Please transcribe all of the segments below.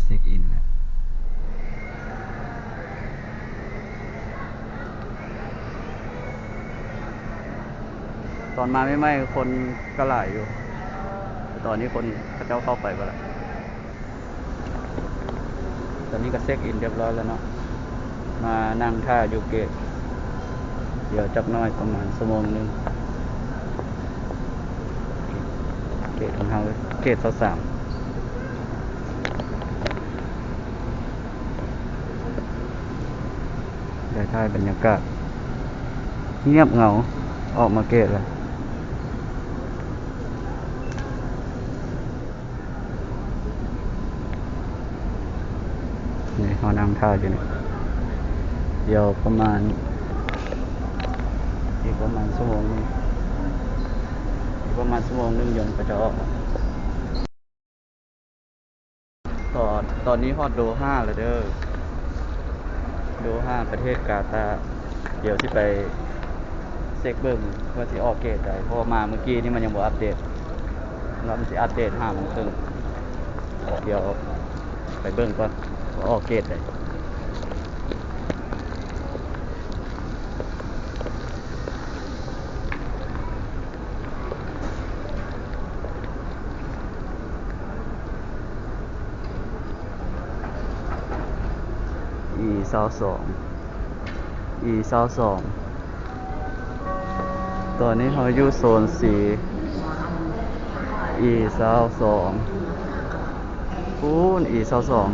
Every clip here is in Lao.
ເຊັກອິນແລ້ວ. ຕອນມາໃໝ່ໆຄົນກໍຫຼາຍຢູ່ ແຕ່ຕອນນີ້ຄົນເຂົາເຈົ້າເຂົ້າໄປເບິດລະ. ຕອນນີ້ກໍເຊັກອິນຮຽບຮ້ອຍແລ້ວເນາະ ມານັ່ງຖ້າຢູ່ເກດ ດຽວຈັກໜ້ອຍປະມານຊົ່ວໂມງໜຶ່ງ ເກດຂອງເຮົາ ເກດຊາວສາມ. ໄດ້ຖ່າຍບັນຍາກາດ ງຽບເຫງົາ ອອກມາເກດແລ້ວ. ນີ້ເຮົານັ່ງຖ້າຢູ່ນີ້ ດຽວປະມານ ອີກປະມານຊົ່ວໂມງໜຶ່ງ ອີກປະມານຊົ່ວໂມງໜຶ່ງຍົນກໍຈະອອກ. ຕອນ ຕອນນີ້ຮອດໂດຮາແລ້ວເດີ ໂດຮາ ປະເທດກາຕາ. ດຽວຊິໄປເຊັກເບິ່ງວ່າຊິອອກເກດໃດ ເພາະວ່າມາມື້ກີ້ນີ້ມັນຍັງບໍ່ອັບເດດ ແລ້ວມັນຊິອັບເດດຫ້າໂມງເຄິ່ງ. ດຽວໄປເບິ່ງກ່ອນວ່າອອກເກດໃດ. ອີຊາວສອງ ອີຊາວສອງ ຕອນນີ້ເຮົາຢູ່ໂຊນຊີ ອີຊາວສອງ ພຸ້ນ ອີຊາວສອງ.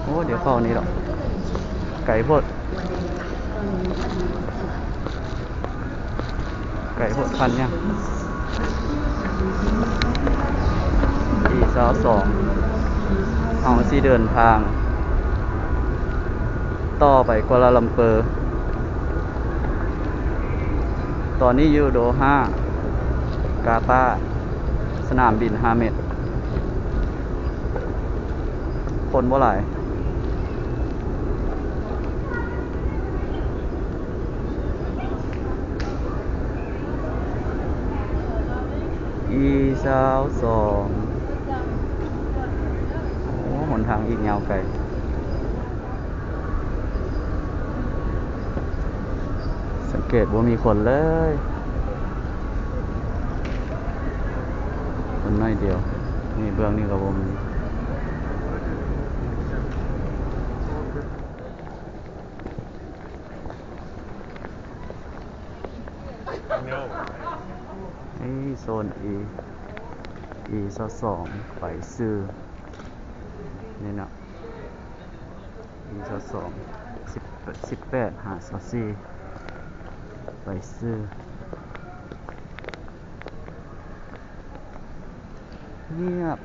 ໂອ້ ດຽວເຂົ້ານີ້ດອກ ໄກໂພດ ໄກໂພດ ຄັນຫຍັງ. ອີຊາວສອງ ເຮົາຊິເດີນທາງຕໍ່ໄປກົວລາລຳເປີ. ຕອນນີ້ຢູ່ໂດຮາ ກາຕາ ສະໜາມບິນຮາເມັດ ຄົນບໍ່ຫຼາຍ. ອີຊາວສອງ ໂອ້ ຫົນທາງອີກຍາວໄກ. ສັງເກດບໍ່ມີຄົນເລີຍ ຄົນໜ້ອຍດຽວ. ນີ້ເບື້ອງນີ້ກໍບໍ່ມີ. ນີ້ໂຊນອີ ອີຊາວສອງ ໄປຊື່ນີ້ເນາະ. ມີຊາວສອງ ສິບ ສິບແປດຫາຊາວສີ່ ໄປຊື່ ງຽບ.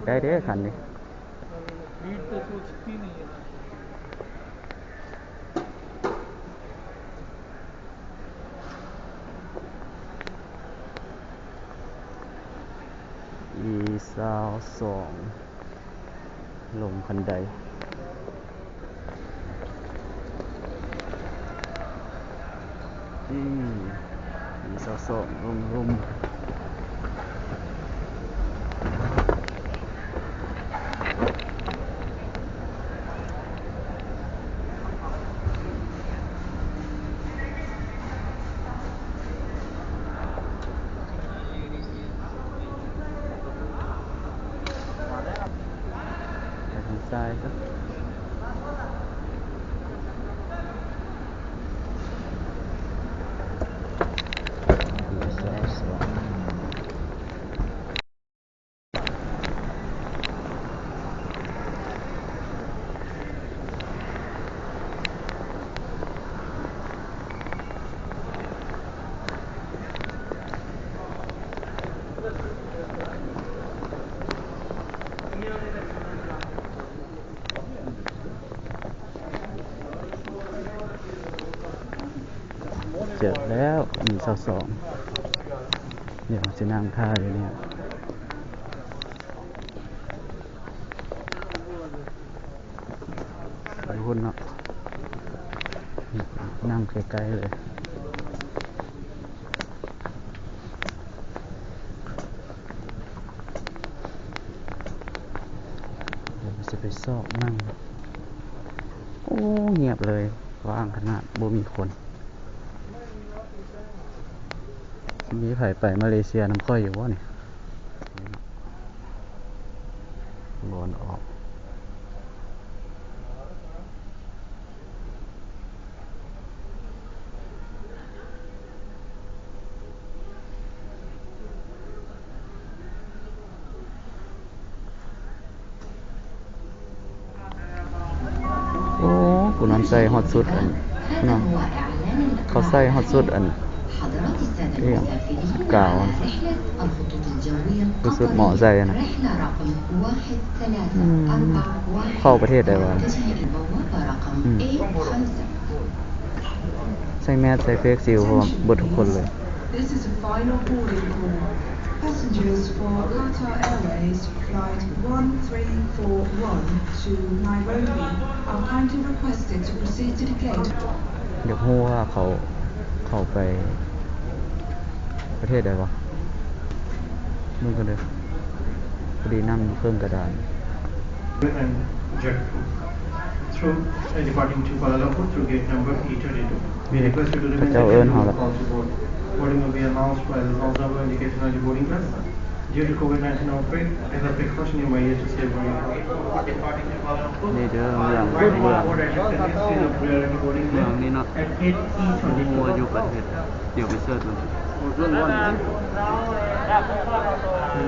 ໄດ້ເດ້ຄັນນີ້. ອີຊາວສອງ ລົງຄັນໄດ. ອືມ ອີຊາວສອງ ລົງ ລົງ. ໄປທາງຊ້າຍຊະ. ດແລ້ວ ມີຊາວສອງ ດຽວຊິນັ່ງຖ້າຢູ່ນີ້ ໄປພຸ້ນເນາະ ນັ່ງໃກ້ໆເລີຍ. ດຽວຊິໄປຊອກນັ່ງ ໂອ້ ງຽບເລີຍ ວ່າງຂະໜາດ ບໍ່ມີຄົນ. ມີໃຜໄປມາເລເຊຍນຳຂ້ອຍຢູ່ບໍ່ນີ້? ບ່ອນອອກ. ໂອ້ ຜູ້ນັ້ນໃສ່ຮອດຊຸດອັນ ເນາະ ເຂົາໃສ່ຮອດຊຸດອັນ ອີ່ຫຍັງ ຊຸດກາວ ຄືຊຸດໝໍໃສ່ຫັ້ນນະ. ອືມ ເຂົ້າປະເທດໃດວະ? ອືມ ໃສ່ແມສ ໃສ່ເຟສຊິວ ເພາະວ່າເບິດທຸກຄົນເລີຍ. This is a final boarding call. Passengers for Qatar Airways flight one three four one to Nairobi are kindly requested to proceed to the gate. ຢາກຮູ້ວ່າເຂົາ ເຂົາໄປປະເທດໃດວະ? ເບິ່ງກ່ອນເດີ ພໍດີນັ່ງຢູ່ເຄິ່ງກະດານ. And jet through, uh, departing to Kuala Lumpur through gate number E thirty-two. We request you to remain seated until called to board. Boarding will be announced by the sound server indicating on your boarding pass. Due to COVID nineteen outbreak, as a precaution, you may need to stay boarding. Departing to Kuala Lumpur. ນີ້ເດີ ເມືອງ ເມືອງ ເມືອງນີ້ເນາະ ຢູ່ປະເທດ ດຽວໄປເສີດເບິ່ງ.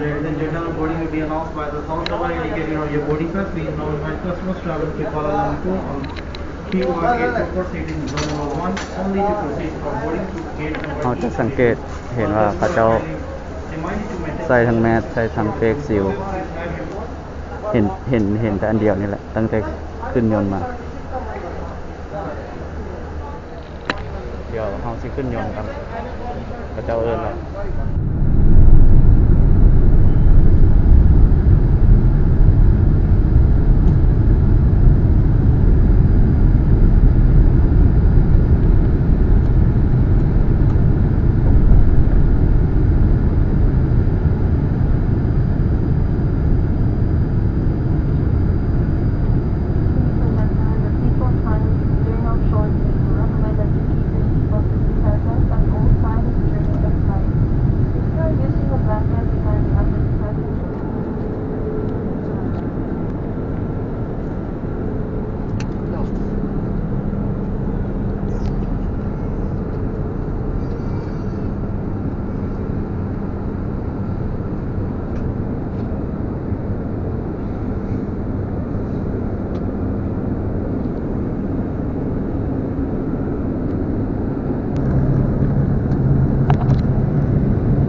Ladies and gentlemen, boarding will be announced by the sound server indicating on your boarding pass. We now invite customers traveling to Kuala Lumpur on Q R gate four four six in zone number one only to proceed for boarding through gate number ເຮົາຈະສັງເກດເຫັນວ່າເຂົາເຈົ້າໃສ່ທັງແມສ ໃສ່ທັງເຟສຊິວ ເຫັນ ເຫັນ ເຫັນແຕ່ອັນດຽວນີ້ແຫຼະ ຕັ້ງແຕ່ຂຶ້ນຍົນມາ. ດຽວເຮົາຊິຂຶ້ນຍົນກັນ ເຂົາເຈົ້າເອີ້ນແລ້ວ.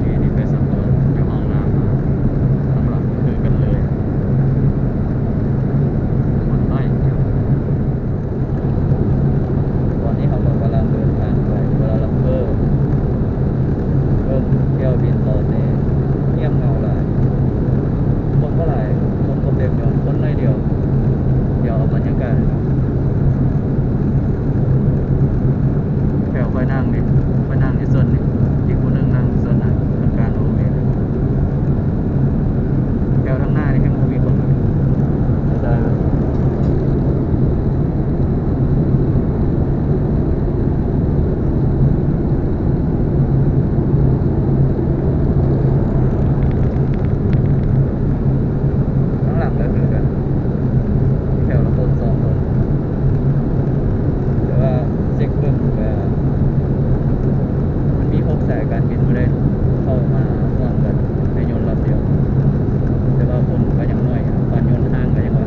ນີ້ ນີ້ໄປສຳຫຼວດຢູ່ຫ້ອງນ້ຳ ຂ້າງຫຼັງຄືກັນເລີຍ ໝົດໄປ. ຕອນນີ້ເຮົາກໍກຳລັງເດີນທາງໄປກົວລາລັມເປີ ເບິ່ງຖ້ຽວບິນຕໍ່ແຕ່ ງຽບເຫງົາຫຼາຍ ຄົນບໍ່ຫຼາຍ ຄົນບໍ່ເຕັມ ຄົນໜ້ອຍດຽວ. ດຽວເອົາບັນຍາກາດໃຫ້ເບິ່ງ ແຖວຂ້ອຍນັ່ງນີ້ ຂ້ອຍນັ່ງຢູ່ໂຊນນີ້ ອີກຜູ້ໜຶ່ງນັ່ງຢູ່ໂຊນນັ້ນ ທາງການໂອເວ ແຖວທາງໜ້ານີ້ແຮງບໍ່ມີຄົນເລີຍ. ຂ້າງຫຼັງກໍຄືກັນ ແຖວລະຄົນສອງຄົນ ແຕ່ວ່າເຊັກເບິ່ງກໍມັນມີຫົກສາຍການບິນບໍ່ໄດ້ເຂົ້າມາຮ່ວມກັນໃນຍົນລຳດຽວ ແຕ່ວ່າຄົນກໍຍັງໜ້ອຍ ປານຍົນທາງກໍຍັງວ່າ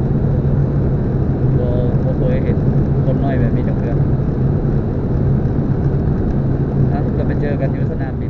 ບໍ່ ບໍ່ເຄີຍເຫັນຄົນໜ້ອຍແບບນີ້ຈັກເທື່ອ. ອ່ະ ກໍໄປເຈີກັນຢູ່ສະໜາມບິນ.